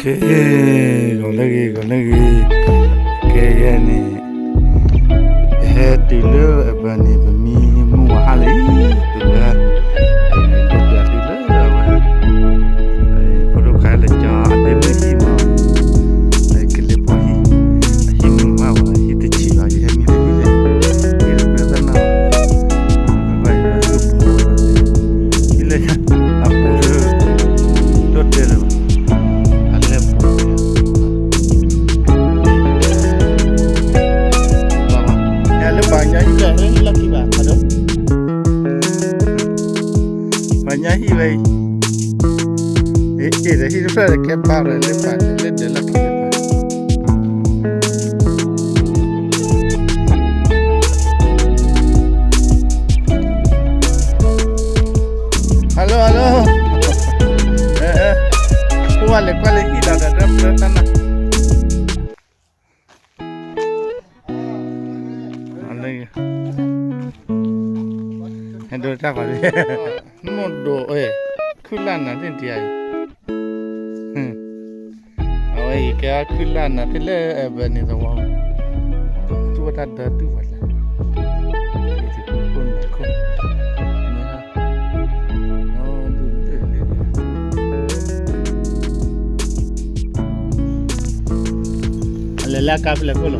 ကဲ, ဂီၤလၢဂ့ၤ ဂီၤလၢဂ့ၤ, ကဲယဲန့ၣ်, ယဟဲတုၤလၢ Albany ပမံမုၢ်ဝါဟါလံ, တုၤလၢ, တုၤလၢအဝဲ, ဖိဒိၣ်ခါလၢကၠီအဒ့မုၣ်ဟံၣ်မး, ကလံၤဖိဟံၣ်, အဟံၣ်မုၢ်မးဝဲ ဟံၣ်တဆံးဘၣ် ယဟဲမံလၢဟံၣ်လဲၣ်, ဟံၣ်တဘျီသၢနၤ, ဟံၣ်လဲၣ်, အပူၤ, ဒိၣ်တဲလၢၤဘၣ်, အလဲၤပူၤ, လၢပှၤညါဟံၣ်လဲၣ် ဟဲလၢခံဘၣ်, ပှၤညါဟံၣ်ဝဲအံၤ, အ့ၣ်ဒီးဟံၣ်တဖျၢၣ်ဒီးကဲဘါရၤလၢပှၤလၢဒၢးလၢခံလၢပှၤ Hello, hello, ဖိဝဲလဲၤကွၢ်လၢဟံၣ်ဒီးဒီးတၢ်ပၢတၢ်နၢ် ဟဲဒိတၢ်ဃီ, မိၢ်ဒိး, ခုၣ်လၢ်နၤသ့ၣ်တယၤအံၤ, အဝဲအံၤကဲခုၣ်လၢ်နၤသ့ၣ်လၢ Albany သဝီ, သူၣ်ဝဲတၢ်ဒၢတူၢ်ပှၤလဲၣ်, ခိၣ်နခိၣ် အလဲၤလၢကါဖဲလဲၣ်ခိၣ်လီ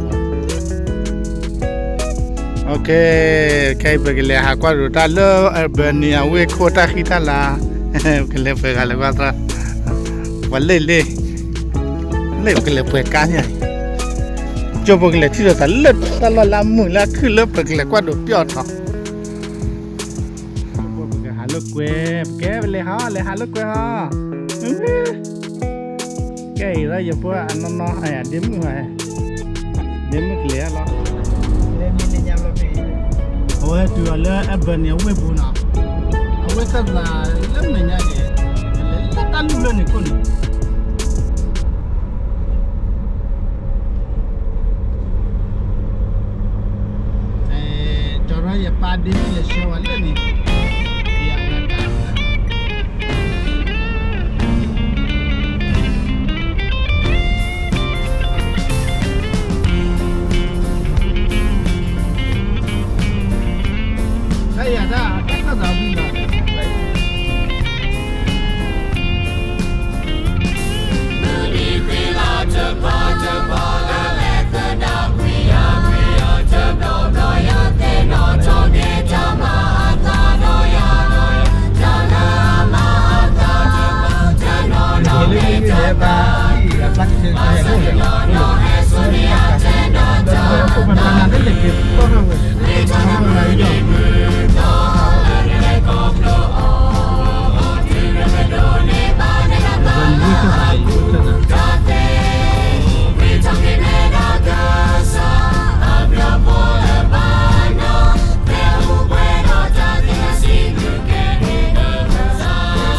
ၤ, ခဲအံၤပကလဲၤဟးကွၢ်ဒိးတၢ်လၢ Albany အဝ့ၢ်ခိၣ်တၢ်ဃံတၢ်လၤ, ပကလဲၤပှဲၤဂၤလၢၤဘၣ်သရၣ်, ပှၤလၢလ့, လၢပကလဲၤပှဲၤကါညါ, ကၠိဖိကလဲၤထံၣ်လိာ်သးလၢတၢ်လီၢ်လၢအမုာ်လၢအခုၣ်လၢပကလဲၤကွၢ်ဒိးပျီၣ်ထီၣ် ပကဟးလိာ်ကွဲ, ပကဲပလဲၤဟီ လဲၤဟးလိာ်ကွဲဟီ, ကဲအံၤဒီးယဖိအနီၢ်နီၢ် အဒ့မုၣ်, ဒ့မုၣ်ကလဲၤလီၤ, အဝဲတုၤအီၤလၢ Albany အဝ့ၢ်ပူၤနီၤ, အဝဲသ့ၣ်လၢမဲာ်ညါက့ၤ, လဲၤလၢတၢ်လူၢ်လၢန့ၣ်ခိၣ်န့ၣ် ကၠီၤရၢ်ယပၢ်ဒ့မုၣ်လဲၤဆှၢဝဲလၢန့ၣ်, ယက တၢ်ယၤတၢ်တၢ်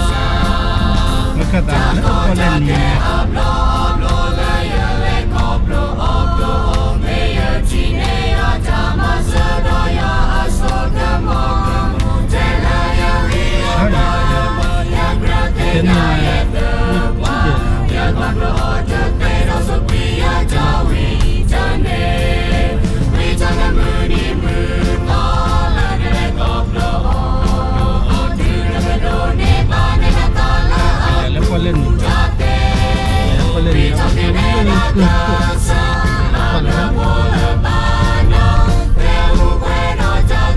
ခၢၣ်သးဝံၤလီၤ, ခၢၣ်သးလၢကီၢ်လဲၣ်န့ၣ် လၢပီၣ်လဲၣ်န့ၣ်, ပီၣ်လဲၣ်န့ၣ် လၢကၢၢ်ခိၣ်, ပီၣ်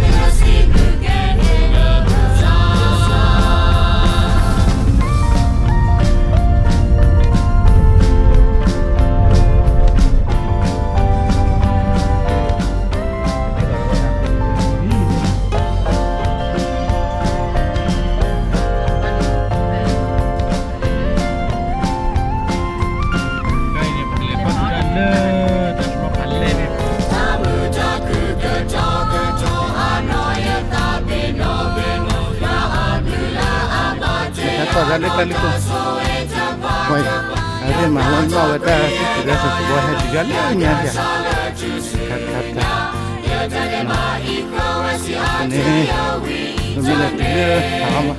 လဲၣ် တၢ်ကီၢ်တၢ်လၢတၢ်လၢကီၢ်, ဝဲ, အသ့ၣ်မၤဝဲနီၣ်ဝဲတၢ်စံၣ်စိၤတဲစိၤသဝီဟဲတုၤယၤလၢညါဖၠး, တၢ်တၢ်တၢ်, န့ၣ်, ပမ့ၢ်လဲၤတုၤလၢဟးအီၤမး,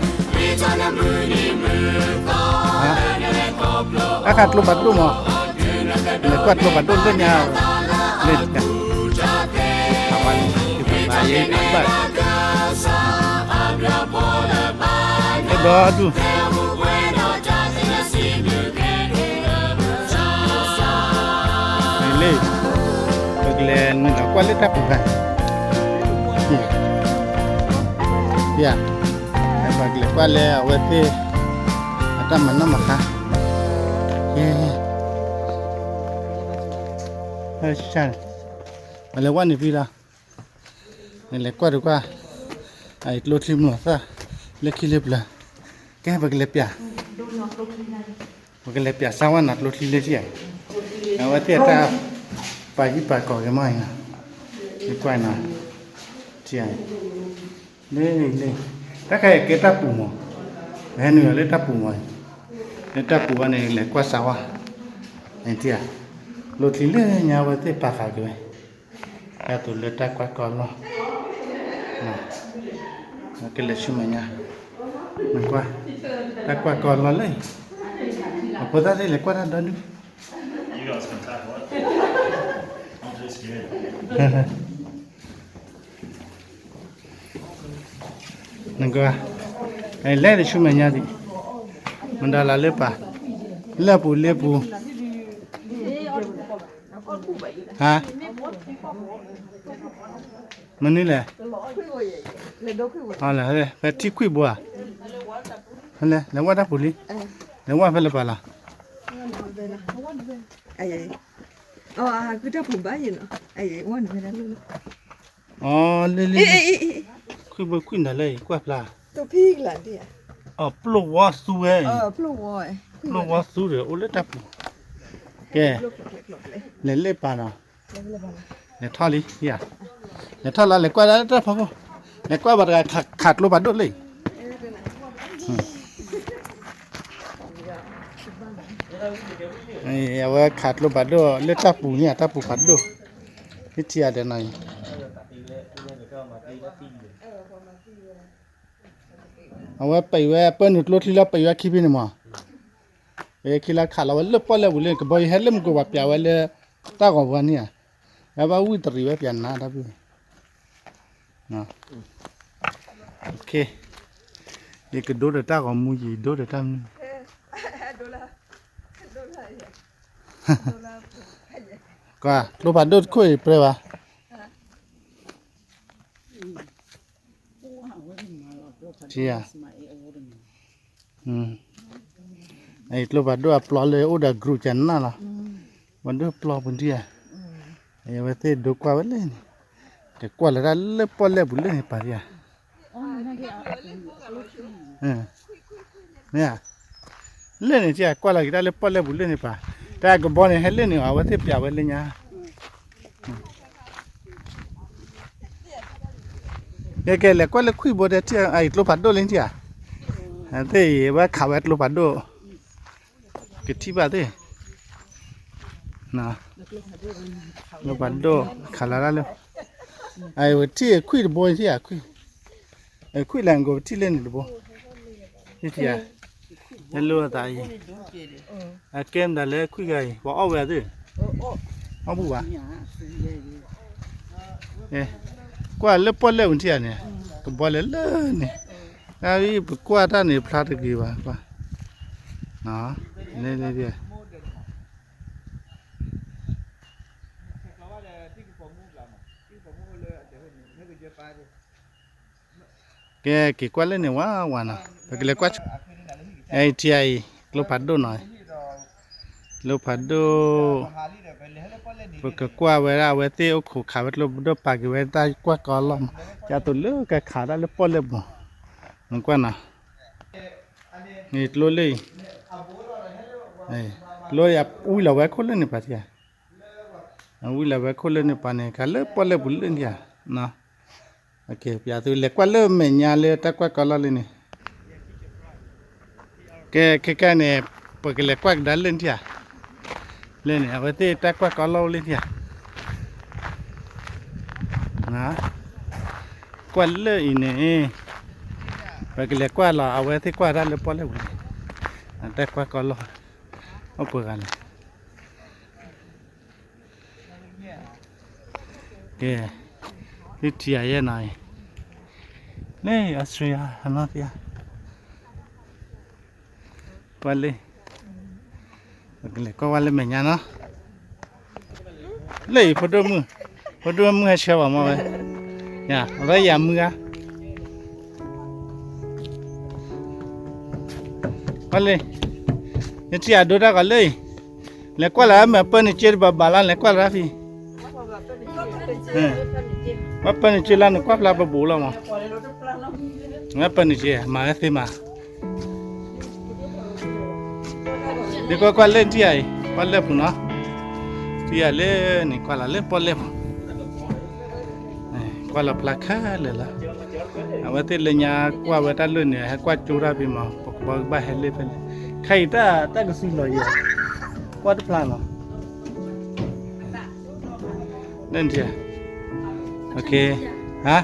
တၢ်ဃးကျိဖးဒိၣ်မး, လဲၤကွၢ်ကျိဖးဒိၣ်လၢညါ, လၢညါ, အဝဲန့ၣ် ဘၣ်ယဲဘၣ်, အဲၣ်ဒိးဒူၣ် လၢ ပကလဲၤနုာ်လီၤကွၢ်လၢတၢ်ပူၤခါ, ယၤ, ပကလဲၤကွၢ်လၢအဝဲသ့ၣ် အတၢ်မၤနီၣ်မၤဃါ, ယဲ, ပလဲၤဝဲန့ၣ်ဖဲလီၤ, နလဲၤကွၢ်တကွၢ်, အကျိချံမျိာ်သၣ်, လၢခံလၢပျၢၤ, ကဲ ပကလဲၤပျး ပကလဲၤပျးစၢ်ဝဲနီၤကျိချံလၢထံၣ်, အဝဲသ့ၣ်တၢ်ပာ်ဂံၢ်ပာ်ကီၤက့ၤမးအံၤနီၤ, ကွၢ်နီၤ, ထံၣ်, လၢ, လၢ, တၢ်ခါအံၤကဲတၢ်ပူၤမး, ပဟဲနုာ်လီၤလၢတၢ်ပူၤမး, လၢတၢ်ပူၤဝဲန့ၣ် လဲၤကွၢ်စၢ်ဝဲ, ထံၣ်, ကျိချံလၢညါအဝဲသ့ၣ်ပာ်ဃာ်က့ၤဝဲ, တၢ်သိးလၢတၢ်ကွၢ်ကီလီၢ်, ကလဲၤဆူမဲာ်ညါ, နကွၢ်, တၢ်ကွၢ်ကီလီၢ်လၢ, အဖိသၣ်သ့ၣ်လဲၤကွၢ်တၢ်ဒီဒူၣ် နကွၢ်, လဲၤတဆူမဲာ်ညါဒံး, မဒၤလးလၢပၢ်, လၢပူၤလၢပူၤ, ဟါ, မနုၤလဲၣ်, ဖဲထံခွံၣ်ဘိဧါ, လဲၤဝဲတၢ်ပူၤလံ, လဲၤဝဲဖဲလဲၣ်ပၢ်လီၤ, အီၤ, လၢလၢ, ခွံၣ်ဘိခွံၣ်နၤလၢအံၤကွၢ်ဖျါ, အီၤ ပျိၢ်ဝီသူဝဲအံၤ, ပျိၢ်ဝီသူဒီးအိၣ်လၢတၢ်ပူၤ, ကဲ, လဲၤလၢပၢ်နီၤ, လဲၤထီၣ်လံ, လဲၤထီၣ်လီၤ လဲၤကွၢ်ဒၣ်လၢတၢ်ဖီခိၣ်, လဲၤကွၢ်ဘၣ်တဂၤခးကျိဖးဒိၣ်လၢအံၤ အဝဲခးကျိဖးဒိၣ်လၢတၢ်ပူၤန့ၣ် တၢ်ပူၤဖးဒိၣ်, မ့ၢ်ထံၣ်အဒဲးနီၤအံၤ, အဝဲပံးဝဲပၢနုာ်ကျိချံလီၤ ပံးဝဲခံဖဲန့ၣ်မး, ပံးဝဲခံလီၤခးလီၤဝဲလၢပီၣ်လဲၣ်ပူၤလၢ ကဘီယူၤဟဲလၢမုၢ်ကိးပှၤပျးဝဲလၢ တၢ်ဂီၤပူၤန့ၣ်ဧါ, အဝဲဘၣ်ဝံၣ်တရံးဝဲပျးနၤတၢ်ဖဲ ယကဒိဒီးတၢ်ဂီၤမူ ယဒိဒီးတၢ်မနုၤ, ကွၢ် ကျိဖးဒိၣ်တခိၣ်အံၤပြၢဘၣ်, ကျိဖးဒိၣ်အပျီလၢအိၣ်ဒီး group ကနၣ်လီၤ, ပှၤဒိၣ်ပျီပူၤဒံးဧါ, အဝဲသ့ၣ်ဒိကွၢ်ဝဲလၢန့ၣ်, ကကွၢ်လီၤတၢ်လၢပီၣ်လဲၣ်ပူၤလၢန့ၣ်ပၢ်ဒံးဧါ မ့ၢ်ဧါ, လၢန့ၣ်ကကွၢ်လီၤက့ၤတၢ်လၢပီၣ်လဲၣ်ပူၤလၢန့ၣ်ပၢ်, တၢ်ကဘီန့ၣ်ဟဲလၢန့ၣ် အဝဲသ့ၣ်ပျးဝဲလၢညါ, ကဲကဲ လဲၤကွၢ်လၢခွံၣ်ဘိတဲထံၣ်အံၤ ကျိဖးဒိၣ်လၢထံၣ်ဧါ, သ့ၣ်အံၤ အဝဲခးဝဲကျိဖးဒိၣ်, ကထံၣ်ဘၣ်သ့ၣ် ကျိဖးဒိၣ် ခးလီၤတၢ်လၢ, အဝဲထံၣ်ခွံၣ်တဘိထံၣ်ဧါ, ခွံၣ်လဲၣ် နကိးပထံၣ်လၢန့ၣ်တဘိ, ထံၣ်ဧါ, ဟဲလိာ်အသးအံၤ, အကဲမတၤလၢခွံၣ်ဂၤအံၤ ပှၤအီၣ်ဝဲအသ့ၣ်, အီၣ်ဘူၣ်ဘၣ်, ကွၢ်လၢပီၣ်လဲၣ်ပူၤထံၣ်ဧါန့ၣ်, ကဘီလဲၤလၢန့ၣ်, တၢ်အံၤပကွၢ်တၢ်န့ၣ်ဖျါတဂ့ၤဘၣ်, ကွၢ်, လၢလၢ ကဲ က့ၤကွၢ်လၢန့ၣ်ဝါဝါနီၤ, ပကလဲၤကွၢ်, အဲ ထံအံၤ ကျိဖးဒိၣ်နီၤ, ကျိဖးဒိၣ်, ပကကွၢ်ဝဲဒၣ် အဝဲသ့ၣ်အိၣ်ခိးခးဝဲကျိဖးဒိၣ် ပာ်က့ၤဝဲတၢ်ကွၢ်ကီလီၢ်မး, ကသိးလၢကခးတၢ်လၢပီၣ်လဲၣ်ပူၤ, နကွၢ်နီၤ, န့ၣ်ကျိလၢအံၤ, ကျိအံၤ ဝံၤလီၤဝဲခိၣ်လၢန့ၣ်ပၢ်ထံဧါ, ဝံၤလီၤဝဲခိၣ်လၢန့ၣ်ပၢ်န့ၣ် ခးလၢပီၣ်လဲၣ်ပူၤလၢန့ၣ်ဧါ, ပျးသုလဲၤကွၢ်လၢမဲာ်ညါလၢတၢ်ကွၢ်ကီလီၢ်လၢန့ၣ်, ကဲ ခဲကဲန့ၣ် ပကလဲၤကွၢ်ကဒါလၢန့ၣ်ထံဧါ, လၢန့ၣ် အဝဲသ့ၣ်တၢ်ကွၢ်ကီလီၢ်လၢန့ၣ်ထံဧါ, ကွၢ်လၢအံၤန့ၣ်, ပကလဲၤကွၢ်လီၤ အဝဲသ့ၣ်ကွၢ်တၢ်လၢပီၣ်လဲၣ်ပူၤန့ၣ်, အတၢ်ကွၢ်ကီလီၢ်, အိၣ်ပှဲၤဂၤလဲၣ်. ကဲ, သထံၣ်ယဲနီၤ, လၢ Australia နီၤသ့ၣ်ဧါ, ပှၤလၢ, ပကလဲၤကွၢ်ဝဲလၢမဲာ်ညါနီၤ, လၢအံၤ ဖိဒိၣ်မုၣ်, ဖိဒိၣ်မုၣ်ဟဲဆှၢဘၣ်မ့ၢ်ဝဲ, ယၤ, အဝဲယၤမုၢ်ဧါ ပှၤလၢ, ယထံၣ်အဒိတၢ်ကီးလၢအံၤ, လဲၤကွၢ်လၢမ့ၢ်ပၢနုာ်က့တဘၣ်ဘၣ်လီၤ လဲၤကွၢ်လၢဖံ, ပၢနုာ်က့လၢနကွၢ်ဖျါပဘူးလီၤမး, ပၢနုာ်က့ မၤဝဲသ့မး ဒ်ကွၢ်ကွၢ်လၢထံၣ်ယၤအံၤ ပီၣ်လဲၣ်ပူၤနီၤ, ထံၣ်ယၤလၢန့ၣ် ကွၢ်လီၤလၢပီၣ်လဲၣ်ပူၤ, ကွၢ်လီၤဖျါခဲလၢာ်လီၤ, အဝဲသ့ၣ်လၢညါကွၢ်ဝဲတၢ်လၢန့ၣ် ဟဲကွၢ်ကၠိတၢ်ဖံမး ပကဘၣ်ကဘၣ်ဟဲလၢဖဲလဲၣ်, ခဲအံၤတၢ်ကစုလီၤယဲ, ကွၢ်တဖျါလီၤ လၢနထံၣ်, ဟါ,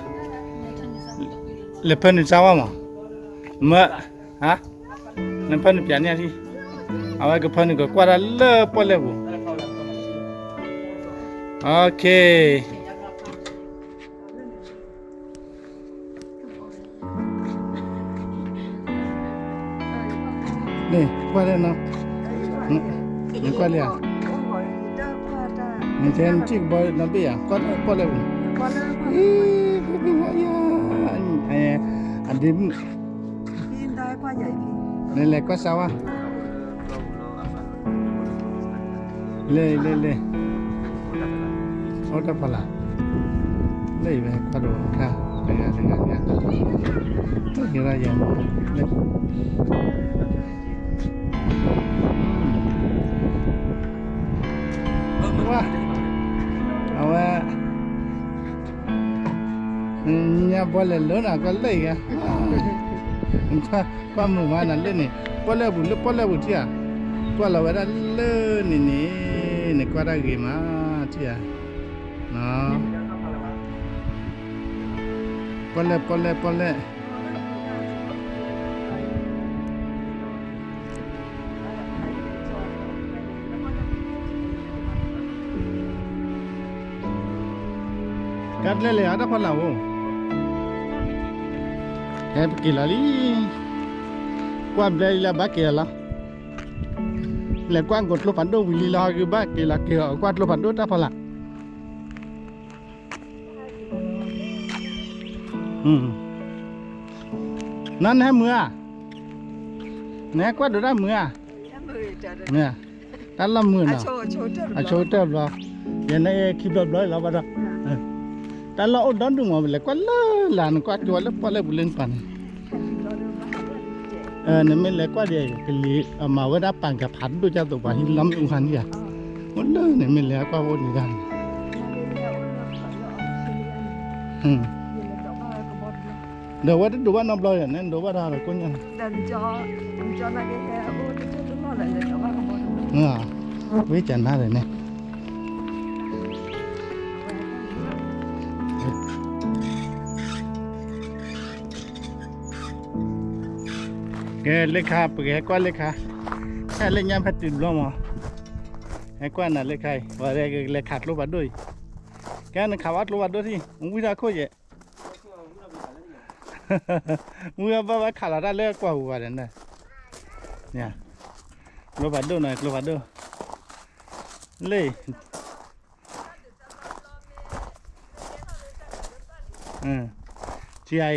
လဲၤဖၢနုာ်စါဝါမး, မၢ, ဟါ, နဖၢနုာ်ပၠးန့ၢ်အထံ, အဝဲကဖၢနုာ်ကကွၢ်တၢ်လၢပီၣ်လဲၣ်ပူၤ, န့ၣ်ကွၢ်လၢနီၤ, နကွၢ်လၢဧါ, နကဲနထံၣ်ကဘီနီၤဘ့ၣ်ဧါ, ကွၢ်ပီၣ်လဲၣ်ပူၤ, အံၤ, အဒ့မုၣ်, လဲၤလဲၤကွၢ်စါဝါ, လဲၤလဲၤလဲၤ, အိၣ်တၢ်ဖီလာ်, လၢအံၤဝဲကွၢ်ဒိးအခါ, တဂၤတဂၤတဂၤ, တဂၤယၤ, ဝါ, အဝဲ ညါဘီလဲၤလၢနၤကွၢ်လၢအံၤ, ကွၢ်မုာ်မးနၤလၢန့ၣ်, ပီၣ်လဲၣ်ပူၤလၢပီၣ်လဲၣ်ပူၤထံၣ်ဧါ, ကွၢ်လီၤဝဲဒၣ်လၢန့ၣ်န့ၣ်, နကွၢ်တၢ်ဂ့ၤမးထံၣ်ဧါ, ပီၣ်လဲၣ်ပီၣ်လဲၣ်ပီၣ်လဲၣ် ကါပျဲလဲၤအတၢ်ဖီလာ်အိၣ်, ဟဲပက့ၤလီၤလံ, ကွၢ်ဘျဲလံလၢဘၣ်က့ၤလီၤလီၤ, လဲၤကွၢ်ကိးကျိဖးဒိၣ်ဝံၤလံလီၤ ဟဲက့ၤဘၣ်က့ၤလီၤက့ၤအီၤ ကွၢ်ကျိဖးဒိၣ်တၢ်ဖီလာ် နီၢ်နဟဲမုာ်ဧါ, နဟဲကွၢ်ဒိးတၢ်မုာ်ဧါ, တၢ်လီၢ်မုာ်နီၤ, အဆိကတၢၢ်ဘျီ, ယဲန့ၣ်ခံဘျီဘျီလီၤဘၣ်ဒီး, တၢ်လီၢ်အိၣ်ဒီဒူၣ်မး ပလဲၤကွၢ်လၢလၢ် နကွၢ်ကၠိဝဲလၢပီၣ်လဲၣ်ပူၤလၢနပၤန့ၣ် နမ့ၢ်လဲၤကွၢ်ဒီး ကလံၤအမၤဝဲဒၣ်ပာ်ကဖးဒိၣ်ကၢ်သိးပှၤဟံးလီမ့ၣ်အူဟါန့ၣ်ဧါ, အိၣ်လၢန့ၣ်မ့ၢ်လဲၤကွၢ်အိၣ်ဒံးဒၣ်န့ၣ်, ဒီးဝဲတဒိးဘၣ်နီတဘျီဒီး နဒိးဘၣ်တၢ်ဒီးကိၣ်ညါ, ဝ့ၢ်ကနါဒီးန့ၣ် ကဲ လၢခါ ပကဟဲကွၢ်လၢခါ, ဟဲလၢညါဖဲတုၤဘျီမး, ဟဲကွၢ်နၤလၢခါအံၤ ပှၤကလဲၤခးကျိဖးဒိၣ်အံၤ, ကဲ နခးဘၣ်ကျိဖးဒိၣ်ထံၣ် ဝံထီၣ်ခိၣ်ယဲၢ်, ဝံထီၣ်ဘၣ်ဝဲခးလီၤတၢ်လၢကွၢ်ပူၤဘၣ်ဒီး, ကျိဖးဒိၣ်နီၤ ကျိဖးဒိၣ်, လၢ ထံအံၤ,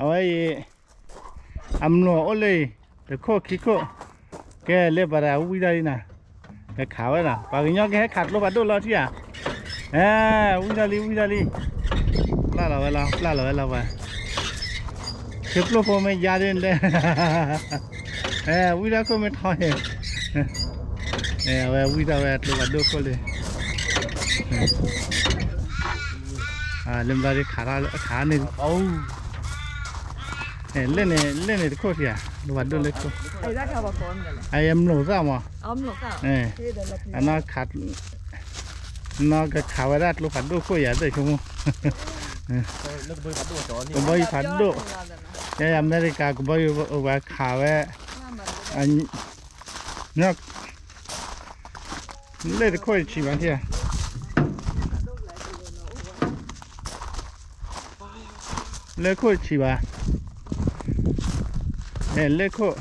အဝဲအံၤ, အမျိာ်အိၣ်လၢအံၤ, တခိၣ်ခံခိၣ်, ကဲလၢပှၤတဂၤဝံထီၣ်လံနၤ, ကခးဝဲလီၤ ပှၤကညီကဟဲခးကျိဖးဒိၣ်လီၤထံဧါ, ဝံထီၣ်လံ ဝံထီၣ်လံ, ပျၢ်လီၤဝဲလီၤ ပျၢ်လီၤဝဲလီၤပှၤ ခ့ပျိၢ်ဖိမ့ၢ်ယါဒ်လဲၣ်, ဝံထီၣ်ခိၣ်မ့ၢ်ထီန့ၣ်, အဝဲဝံထီၣ်ဝဲကျိဖးဒိၣ်ခိၣ်လံ, လၢဘျီဒ်ခးထီၣ်အခါန့ၣ်, လၢန့ၣ် လၢန့ၣ်တခိၣ်ထံဧါ, ကျိဖးဒိၣ်လၢခိၣ်, အယမျိာ်သၣ်မး, အနီၢ်ခး, နီၢ်ကခးဝဲဒၣ်ကျိဖးဒိၣ်ခိၣ်ယၤသ့ၣ်ဆိကမိၣ်, ကဘီယူၤဖးဒိၣ်, ယဲအမဲရကၤကဘီယူၤအိၣ်ဝဲခးဝဲ, လၢတခိၣ်တဆံးဘၣ်ထံၣ်, လၢခိၣ်တဆံးဘၣ်, လၢခိၣ်,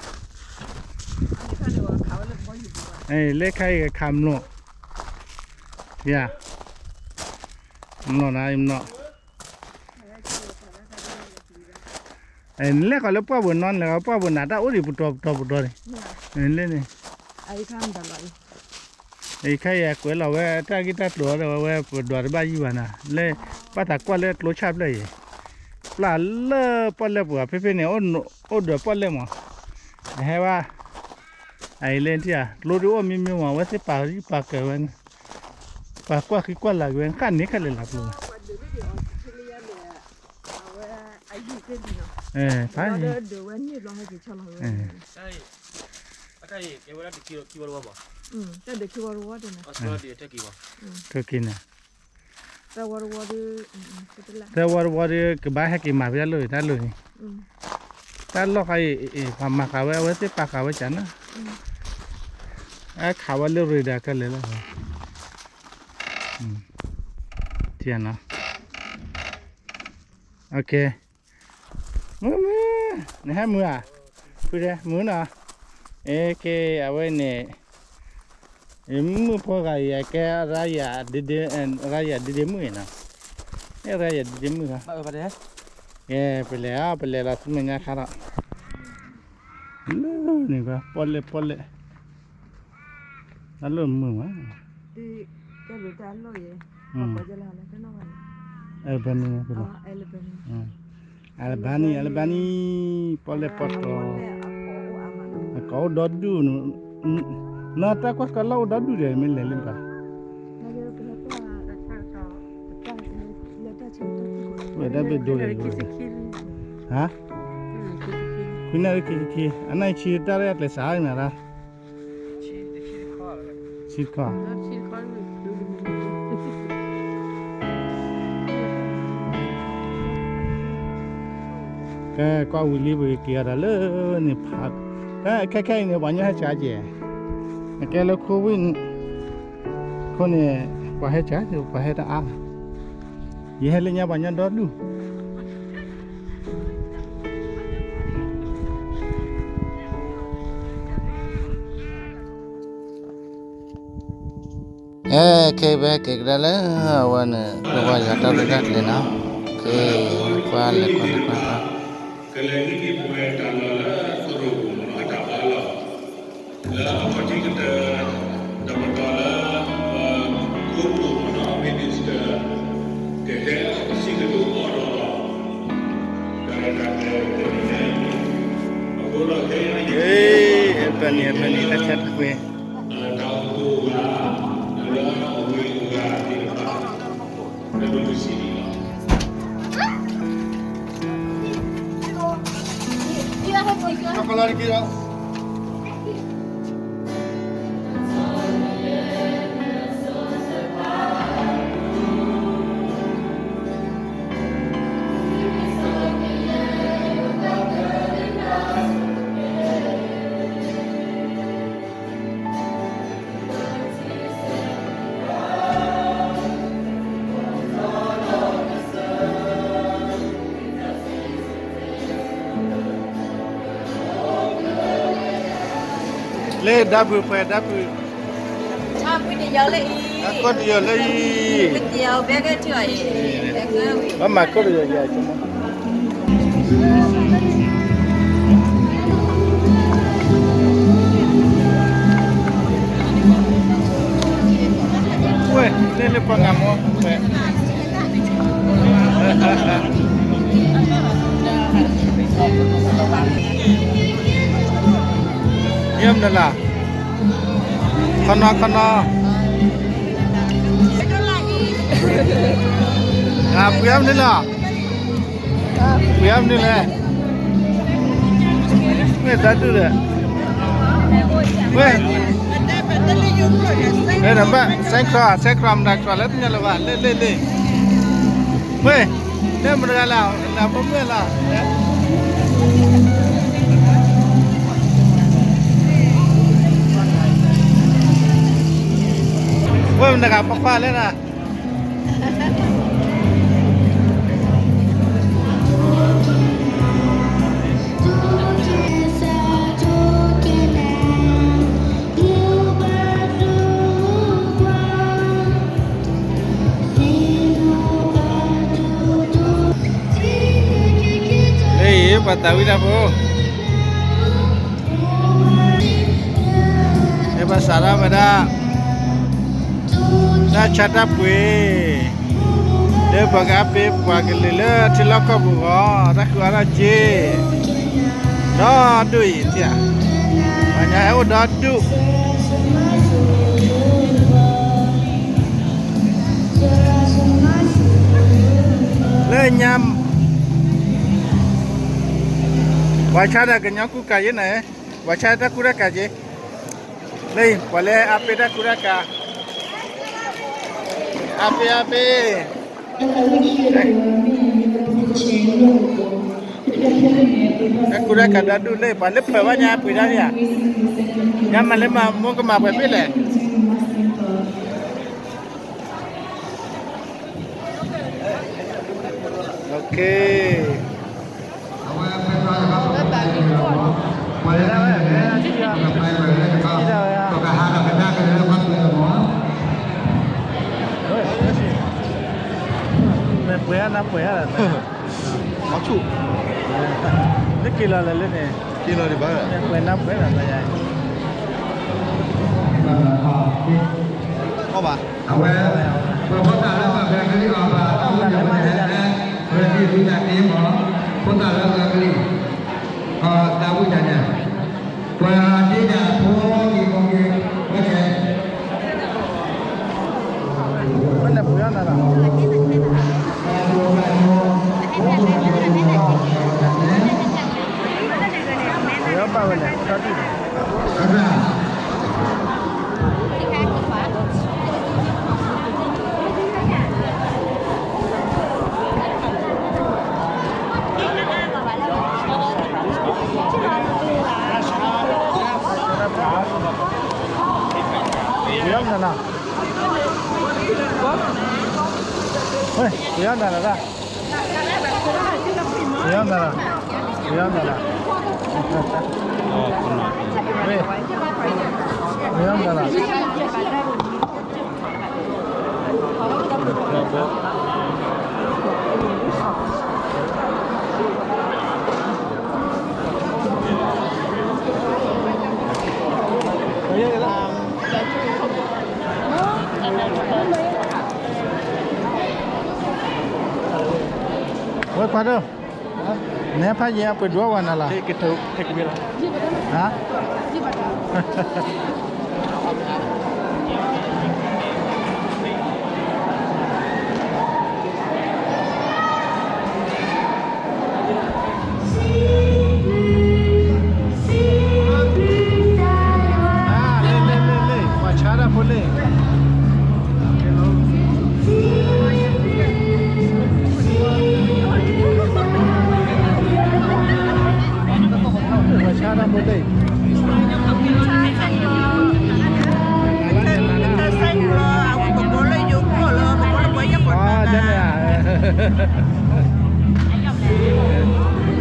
လၢခါအံၤခးမျိာ်, ယၤ, မျိာ်နၤ, နလဲၤဃီၤလၢပှၢ်ပူၤနီၤ, နလဲၤဃီၤပှၢ်ပူၤနၤ တၢ်အိၣ်ဒံးပတီၢ်ပတီၢ်ပတီၢ်န့ၣ်, လၢန့ၣ်, အံၤခါအံၤ ကွဲးလီၤဝဲတၢ်ဂ့ၢ်တၢ်ကျိၤဒီးဝဲ ပဒွးတဘၣ်ယံၢ်ဘၣ်နၤ, လၢဘၣ်သးကွၢ်လၢကျိဆၣ်ဖျၢၣ်အံၤ, ပျၢ်လၢပီၣ်လဲၣ်ပူၤ ဖဲဖဲန့ၣ် အိၣ်ဒီးပီၣ်လဲၣ်မး, အဟဲဘၣ်, အအံၤလၢထံၣ်ဧါ ကျိဒုးအိၣ်မ့ၢ်မ့ၢ်မး အဝဲသ့ၣ်ပာ်ဂံၢ်ပာ်ကၢၤဝဲ, ပာ်ကွၢ်ဃံကွၢ်လၤက့ၤဝဲ ဃၣ်န့ၣ်ခဲလၢာ်လီၤကျိ, ဖး တၢ်ဝီတဝီဒီး ကဘၣ်ဟဲက့ၤမၤဖဲတၢ်လီၢ်အံၤ တၢ်လီၢ်အံၤ, တၢ်လီၢ်ခါအံၤ ပှၤမၤဃာ်ဝဲ အဝဲသ့ၣ်ပာ်ဃာ်ဝဲကနၣ်, အခးဝဲလၢရ့ဒၣ်ခဲလၢာ်လီၤ, ထံၣ်နီၤ, မုၢ်မုၢ်, နဟဲမုာ်ဧါ, ဖုတဲမုာ်နီၤ, အကဲ အဝဲန့ၣ် မုၢ်ဖိဂၤအံၤ အကဲ ရၤယၤဒ့ဒ့မုၣ်နီၤ, အဲ ရၤယၤဒ့ဒ့မုၣ်ခါ, ကဲ ပလဲၤအီၤ ပလဲၤလီၤဆူမဲာ်ညါခါဒီး, လၢန့ၣ် ပီၣ်လဲၣ်ပီၣ်လဲၣ်, တၢ်လီၢ်မုာ်မး, Albany, Albany, Albany, ပီၣ်လဲၣ်ပီၣ်တီၤ, အကိးအိၣ်ဒီဒူၣ်, နီၢ်တၢ်ကွၢ်ကလီၢ်အိၣ်ဒီဒူၣ်ဒီး မ့ၢ်လဲၤလၢဘၣ်, ဝဲဒၣ်ဘ့ၣ်ဒိလီၤ, ဟါ, ခွံနၣ်ရံၣ်ခံဆံခံ, အနၢ်ဆံတၢ်ရဲၣ်အကျဲးစၢ်မးဒၣ် ဆံတခီ, ကဲ ကွၢ်ဝံၤလံ ပကက့ၤအီၤဒီးလၢန့ၣ်ဖး, ကဲ ခဲခဲအံၤန့ၣ် ပှၤညီဟဲစှၤကဲ, နကဲလၢ COVID အဃိန့ၣ် ပှၤဟဲစှၤ ပှၤဟဲတအါ, ယဟဲလၢညါပှၤညီဒီဒူၣ် အဲ ခဲအံၤပဟဲက့ၤကဒါလၢ အဝဲန့ၣ် ကဝီၤယွၤတၢ်ရဲၣ်တၢ်ကျဲၤနီၤ, ခဲအံၤ ကွၢ်လဲၤကွၢ်လဲၤကွၢ်ကွၢ်, ကလဲၤဟံးန့ၢ်ပဝဲတၢ်လီၢ်လၢသရိာ်ပူၤမ့ၢ်နီၤ အတၢ်ဘါလီၤ, လၢအခီၣ်ထံးကတၢၢ် တမတီၤလၢ ခိၣ်ကျိမ့ၢ်နီၤ Minister ကဟဲစံးကတိၤအီၤဒီး တၢ်ရဲၣ်တၢ်ကျဲၤတနံၤညါအံၤ, အဃိဒီးခဲအံၤ တနံၤအဖဲန့ၣ် တၢ်ဆၢတၢ်ကွဲး တၢ်အိၣ်ဖှိၣ်အဂၤ လၢအဝ့ၢ်အဂၤသ့ၣ်တဖၣ် တဒိးကစံးဒံးလီၤ. လၢဒါဘုၣ်ပှဲၤဒါဘုၣ်, ဒါဘုၣ်တယီၤလၢအံၤ, ဒါကီၢ်တယီၤလၢအံၤ, ပတယီၤဘဲကထံအံၤ, ဘၣ်မၤကီၢ်တယီၤယၤ ဝဲ လၢလၢပှၤဂၤမီၢ် ယဲၢ်မနုၤလၢ်, ခီနီခီနီ, ပှဲၤမနုၤလၢ်, ပှဲၤမနုၤလဲၣ်, ဝဲတၢ်ဒုးလဲၣ်, ဝဲ, ဝဲနဘၣ် စဲခရး စဲခရးမတၤခရးလၢသ့ၣ်ညါလၢၤဘၣ် လ့ၣ်လ့ၣ်လ့ၣ်, ဝဲ, လၢမတၤဂၤလၢ် နဖိမုၣ်လၢ်, ဝဲမနုၤဂၤပခွါလဲၣ်နၤ လၢအံၤ ပှၤသးဝံၣ်တၢ်ဖိ မ့ၢ်ဘၣ်စးထီၣ်ဝဲဒၣ် တၢ်ဆါတၢ်ပှ့ၤ လၢပှၤကအါပ့ၤပှၤကလုာ်လၢထံလီၢ်ကီၢ်ပူၤအဂီၢ် တၢ်ဃုအါထီၣ်က့ၤ ဒီဒူၣ်အံၤဧါ, ပှၤညါဟဲအိၣ်ဒီဒူၣ် လၢညါ ပှၤဆါဒီးကညီကူကၤယဲၢ်န့ၣ်, ပှၤဆါတၢ်ကူတၢ်ကၤက့ၤ, လၢအံၤ ပှၤလၢအါပ့ၤတၢ်ကူတၢ်ကၤ, အါပ့ၤအါပ့ၤ, တၢ်ကူတၢ်ကၤဒီဒူၣ်လၢ ပှၤလၢဖၢးဘၣ်ညါပှ့ၤတၢ်န့ၣ်ဧါ, ညါမၤလၢမၤမိၢ်ကမၤပှဲၤဘ့ၣ်လဲၣ်. Okay. မ့ၢ်ပှဲၤနၢ်ပှဲၤဧါ, လၢက့ၤလီၤလၢလၢန့ၣ်, က့ၤလီၤဒံးဘၣ်, မ့ၢ်ပှဲၤနၢ်ပှဲၤလီၤ, အီၣ်ဘၣ်, အဝဲ, ပှၤဖိသၣ်လၢပှၤကလံၤအီၤဘၣ်, အီၣ်ဘၣ်လၢမၤတၢ်န့ၣ်, ဝဲဒ်ဝံသးစူၤမး, ဖိသၣ်လၢပှၤကလံၤ, အီၣ်သးဝံၣ်တၢ်န့ၣ်, ပှၤဒ့တၢ်ဖိက့ၤကိးက့ၤ, ဝဲန့ၣ် ဝဲန့ၣ်ပှ့ၤအီၣ်နၤလီၤ, ပှ့ၤအီၣ်ဘၣ်ဝဲလဲၣ်, ဒီဒူၣ်န့ၣ် ပှ့ၤအီၣ်နၤလီၤ, ပှ့ၤအီၣ်နၤလီၤ, ပှ့ၤအီၣ်နၤလီၤ, ပှ့ၤအီၣ်နၤလီၤ, ပှ့ၤအီၣ်နၤလီၤ. ဝဲခွါဒိၣ်, နဖးယံၤအပှ့ၤဒွးဝဲနၤလီၤ, ဟါ လ့ၣ်လ့ၣ်လ့ၣ်လ့ၣ် ပှၤဆါတၢ်ဖိလ့ၣ်, ပှၤဆါတၢ်ဖိလ့ၣ်, တၢ်စဲလီၤ, အဝဲပကိးလၢယိၤကျိာ်လီၤ, ပကိးလၢပှၤယဲၢ်ပှၤ,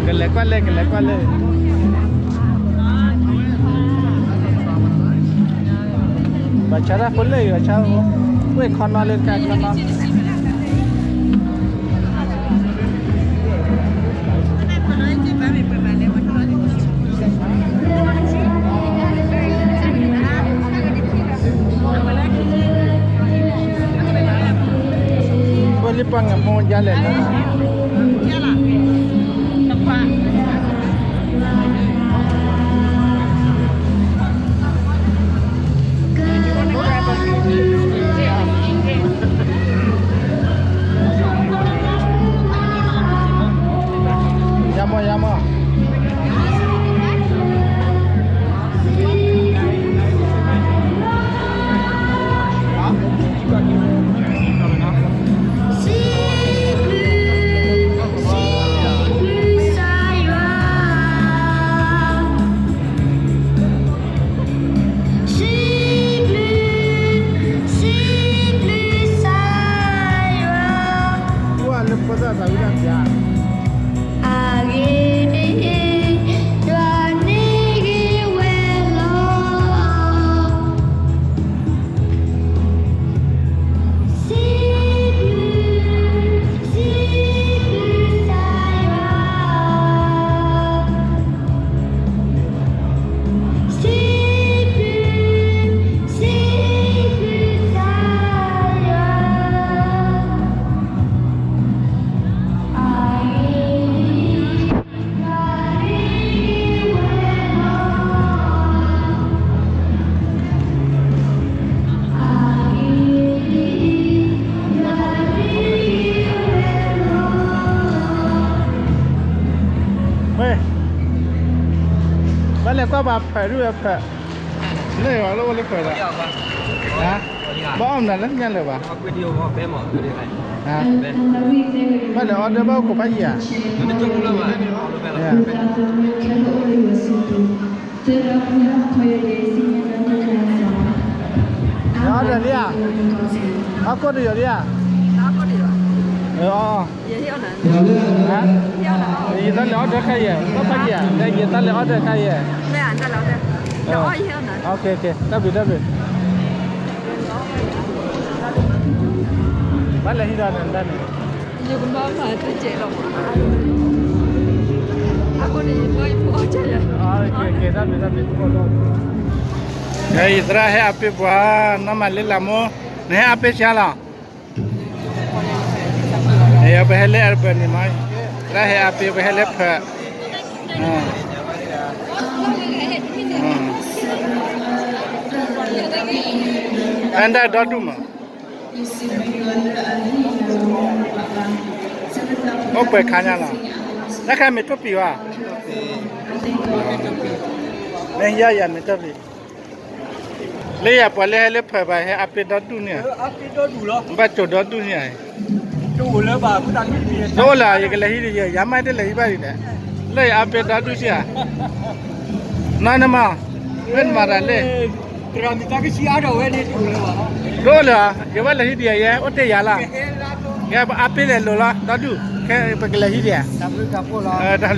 ကလဲၤကွၢ်လဲၣ် ကလဲၤကွၢ်လဲၣ်, ဘၣ်ဆါတၢ်ဖိလ့ၣ်, ဘၣ်ဆါတၢ်ဖိ, ဝဲခီနီၤလၢတၢ်ခီနီၤ ဝဲလံပှၤငမိၢ်ဒ်လဲၣ်လီၤ, ယၤမီၢ် ယၤမီၢ်. အဂ့ၢ်ဒ်အံၤ, ယွၤန့ၣ်ဂ့ၤဝဲလီၤ. စံးဘျုး, စံးဘျုးကစၢ်ယွၤ. စံးဘျုး, စံးဘျုးကစၢ်ယွၤ. ဝဲ, ဘၣ်လဲၤကွၢ်ဘၣ်ဖၢးဒုးဝဲဖၢး, လၢအီၤလၢအိၣ်လၢဖၢးဒီး, ဘၣ်အီၣ်မနုၤလၢညါလၢၤဘၣ်, ဘၣ်လဲၤ order ဘၣ်အိၣ်ခိးဖးယံာ်ဧါ. လဲၤ order ဒံးဧါ, ဟီၣ်ခိၣ်တယိာ်ဒံးဧါ, အ, ယတၢ်လဲၤ order ခါယဲၢ်, ဘၣ်ဖးယံာ်ဧါ, လဲၤယတၢ်လဲၤ order ခါယဲၢ်, တၢ်ဘျုးတၢ်ဘျုး, ဘၣ်လဲၤဟံးဒီးနတၢ်န့ၣ် ယကဘၣ်မၤတကဲးလီၤ, အဃိန့ၣ် ယဖိယဖိအီၣ်ကဲယဲၢ်, ယသရၣ်ဟဲအပ့ၤပှၤ, နီၢ်မၤလ့လးမိၢ်, နဟဲအပ့ၤဆါလီၤ, ပဟဲလၢ urban န့ၣ်မး, သရၣ်ဟဲအပ့ၤ ပဟဲလၢဖၢး, အဒၣ်ဒီဒူၣ်မး အိၣ်ပှဲၤခါညါလီၤ, တၢ်ခါမ့ၢ်ထိၣ်ပံၤဘၣ်, မ့ၢ်ယၤယၤမ့ၢ်ထိၣ်ပံၤ, လၢယၤပှၤလၢဟဲလၢဖၢးဘၣ် ဟဲအပ့ၤဒီဒူၣ်န့ၣ်, ဘၣ်ကၠိဒီဒူၣ်န့ၣ်, တအိၣ်လၢၤ ယကလဲၤဟံးဒီးယၤ ယၤမ့ၢ်တလဲၤဟံးဘၣ်ဒ်လဲၣ်, လၢယအပ့ၤဒီဒူၣ်စ့ၢ်ဧါ, နီၢ်နမး, မ့ၢ်နမၤတၢ်လဲၣ် တအိၣ်လၢၤ, ယဘၣ်လဲၤဟံးဒ်ယဲၢ် အိၣ်တ့ၢ်ယၤလီၤ, ယအပ့ၤလဲၤလိာ်လီၤ ဒီဒူၣ်, ခဲပကလဲၤဟံးဒ်ဧါ, တၢ်ဘျုးတၢ်ဖှိၣ်လီၤ, တၢ်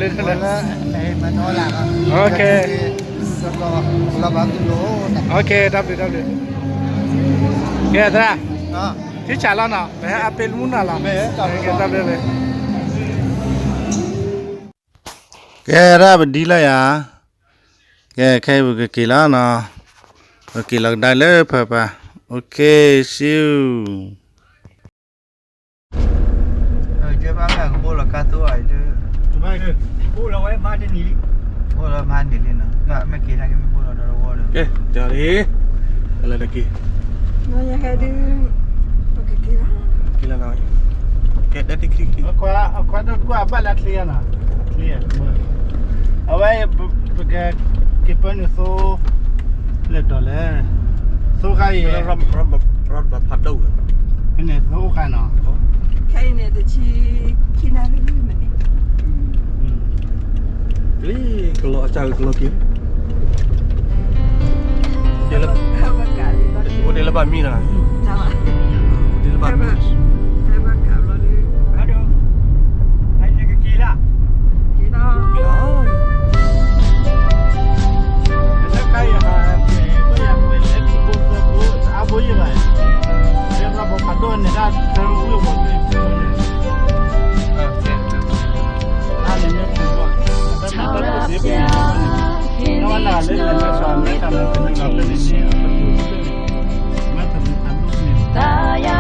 ဘျုးတၢ်ဖှိၣ်, တၢ်ဘျုးတၢ်ဖှိၣ်, ကဲသရၣ်, ထံဆးလီၤနီၤ ပဟဲအပ့ၤလၢမုၢ်နၤလီၤ, တၢ်ဘျုး, ကဲသရၣ်ပဒံလီၤယၤ, ကဲခဲအံၤပကက့ၤလီၤနီၤ, ပက့ၤလီၤကဒါလၢဖၢးပၤ, okay, see you. ကဘၣ်မ့ၢ်ကဘိၣ်လီၤကါသိအံၤ, ဘိၣ်လီၤဝဲမါတနံၤလံ, ဘိၣ်လီၤမါတနံၤလံနီၤ, မ့ၢ်က့ၤတၢ်ကမ့ၢ်ဘိၣ်လီၤဒီးဝီဒီး, ကဲ, ကလၢတက့ၤ, ယဟဲဒုး, က့ၤလီၤနီၤ, ကဲ, အခွါဒိၣ်ကွၢ်ဘၣ်လၢချ့နီၤ, ချ့, အဝဲ, ပက, က့ၤပၢနုာ်သိ, လၢတီၤလဲၣ်, သိခါအံၤ, ဖးဒိၣ်, ဖဲန့ၣ်သိခါနီၤ, ခဲအံၤန့ၣ် တဆံခံနၣ်ရံၣ်မံးနံး, လံ, ကလီၤအစၢ်ကလီၤက့ၤ, အိၣ်ဒ်လၢဘၣ်မံနီၤ, အိၣ်ဒ်လၢဘၣ်မံ, ကလီၤ,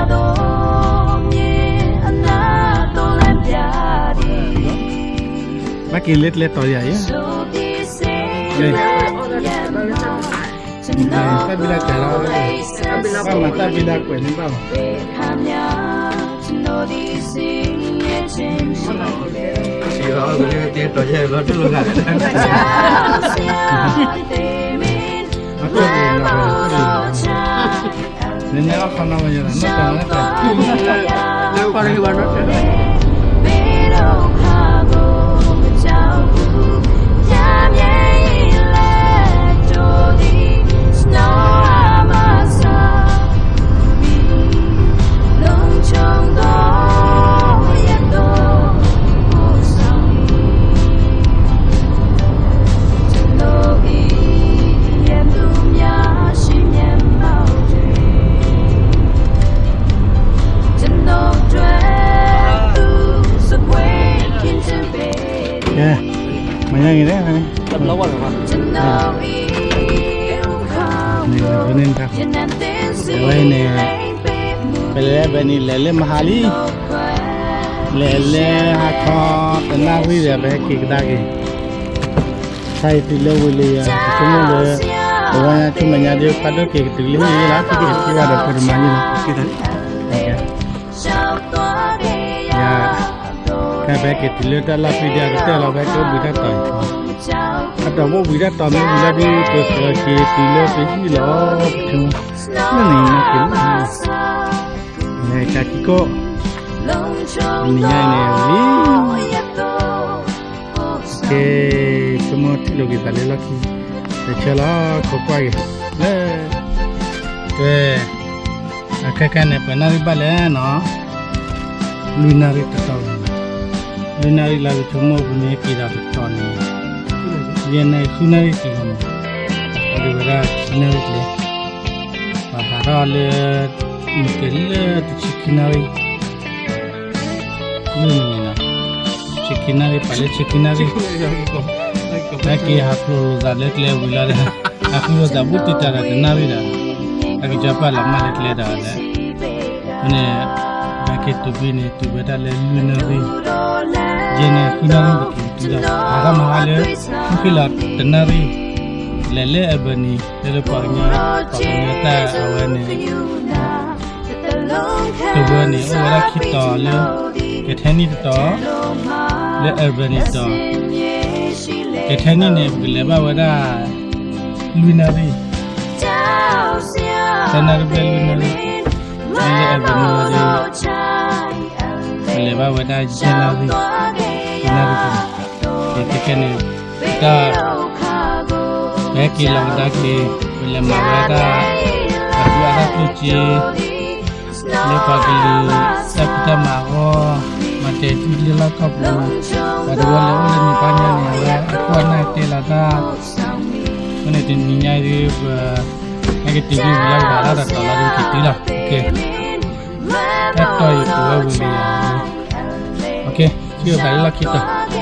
ကလီၤ. ဘၣ်က့ၤလၢကျဲတီၤယၤအံၤ, တၢ်ဘံလၢကလီၤ, ဘၣ်မၤတၢ်ဘံလၢကွဲးန့ၣ်ဘၣ်မး, နမ့ၢ်အီၣ်ခီနီၢ်မ့ၢ်ယဲလီၤ, နီၢ်တနီၢ်တ, လၢပှၤတဂ့ၤဘၣ်နီၢ်တ, လၢ မၤညါဂ့ၤလဲၣ်, န့ၣ်, အဝဲန့ၣ်, အဝဲန့ၣ်, ပလဲၤလၢဘဲန့ၣ် လဲၤလၢမဟါလံ, လဲၤလၢဟါခီ, တနၣ်ရံၣ်ဒီး ပဟဲက့ၤကဒါက့ၤ, ခါအံၤတုၤလၢဝံၤလံယၤ, ပဆိကမိၣ်လၢ ပဝဲညါဆူမဲာ်ညါဒ်ဖးဒိၣ်က့ၤကတုၤလံလံလီၤ, က့ၤဆူဝဲဒီးပတမၤယံၤလီၤ, ယၤ ကဲပဟဲက့ၤတုၤလၢတၢ်လီၢ်ဖံးဒံးအကတၢၢ်လီၤ, ပဟဲက့ၤအိၣ်ဘှံးတၢ်တီၤအံၤ, အတီၢ်အိၣ်ဘှံးတၢ်တီၤမ့ၢ်ဝံၤလီၤဒုး ပကက့ၤတုၤလၢပဟံၣ်လီၤ, ပဆိကမိၣ်, မ့ၢ်န့ၣ်နီၢ်က့ၤလီၤ, ယဟဲက့ၤကီၢ်, နံၤညါအံၤန့ၣ်ဝံၤလံ, ကဲ, ဆိကမိၣ်ထံၣ်လိာ်က့ၤသးလၢလီၢ်ခံ, တဆၢလီၤ, ခိးကွၢ်က့ၤ, လၢ, ကဲ အခဲခဲန့ၣ် ပှဲၤနၣ်ရံၣ်ဘၣ်လဲၣ်နီၤ, လွံၢ်နၣ်ရံၣ်တတီၤ, လွံၢ်နၣ်ရံၣ်လၢ ပဆိကမိၣ်ပမ့ၢ်က့ၤဒီးတတီၤန့ၣ်, ယဲၢ်နၣ်ရံၣ် ဃုနၣ်ရံၣ်တုၤလီၤမး, အဒိဝဲဒၣ်ခံနၣ်ရံၣ်ကျဲ, ပဟးထီၣ်လၢ, မ့ၢ်က့ၤလၢတဆံခံနၣ်ရံၣ် လွံၢ်နံၤန့ၣ်လီၤ, ဆံခံနၣ်ရံၣ် ပှၤလၢဆံခံနၣ်ရံၣ်, ဟဲက့ၤဟးဖျိးလိာ်သးလၢကျဲဝံၤလီၤဒီး, ဟးဃုလိာ်သးဘူးတံၢ်တၢ်ဒီးတနၣ်ရံၣ်ဒီး, ဟဲက့ၤကၠီပာ်လီၤမၢ်လၢကျဲဒီးလဲၣ်, န့ၣ်, ဘၣ်က့ၤတုၤဘ့ၣ်န့ၣ် တုၤဝဲဒၣ်လၢလွံၢ်နၣ်ရံၣ်, ယဲၢ်နၣ်ရံၣ် ဃုနၣ်ရံၣ်တက့ၤတုၤဒီး ဟးထီၣ်မၤဟါလၢ, ဃုလီၤတနၣ်ရံၣ်, လဲၤလၢ Albany လၢလၢပှၤကညီ, ပှၤကညီတၢ်အဝဲန့ၣ် တဝၢန့ၣ် အိၣ်ဝဲဒၣ်ခံတီၤလၢ, ကဲထဲနံၣ်တတီၤ, လၢ Albany တတီၤ, ကဲထဲနံၣ်န့ၣ် ပကလဲၤဘၣ်ဝဲဒၣ်, လွံၢ်နၣ်ရံၣ်, တနၣ်ရံၣ်ဘျဲၣ်လွံၢ်နၣ်ရံၣ်, လၢ Albany ဝဲဒၣ်, ပလဲၤဘၣ်ဝဲဒၣ်ယဲၢ်နၣ်ရံၣ်, ယဲၢ်နၣ်ရံၣ်, ကဲခဲခဲန့ၣ်, တၢ် ပဟဲက့ၤလီၤကဒါက့ၤ, ပလဲၤမၤဝဲဒၣ်, အဒုးအတၢ်ကျိၣ်စ့, လၢပှၤကလုာ်, တၢ်ဖံးတၢ်မၤအဂီၢ်, မၤတဲာ်တူၢ်လၢလီၢ်ခီပူၤ, ပှၤတဝၢလၢအိၣ်လၢမံၤပာ်ညါန့ၣ် အဝဲအခိၣ်အနၢ်တဲလီၤတၢ်, အဃိန့ၣ်တနံၤညါအံၤ, ဟဲက့ၤတုၤလၢဝံၤလီၤကဒီးတၢ်တီၤလီၤဒုးက့ၤတုၤလီၤ, တၢ်တီၤအံၤပဝဲဝံၤလံယၤ, ထံၣ်လိာ်သးလၢလီၢ်ခံတီၤ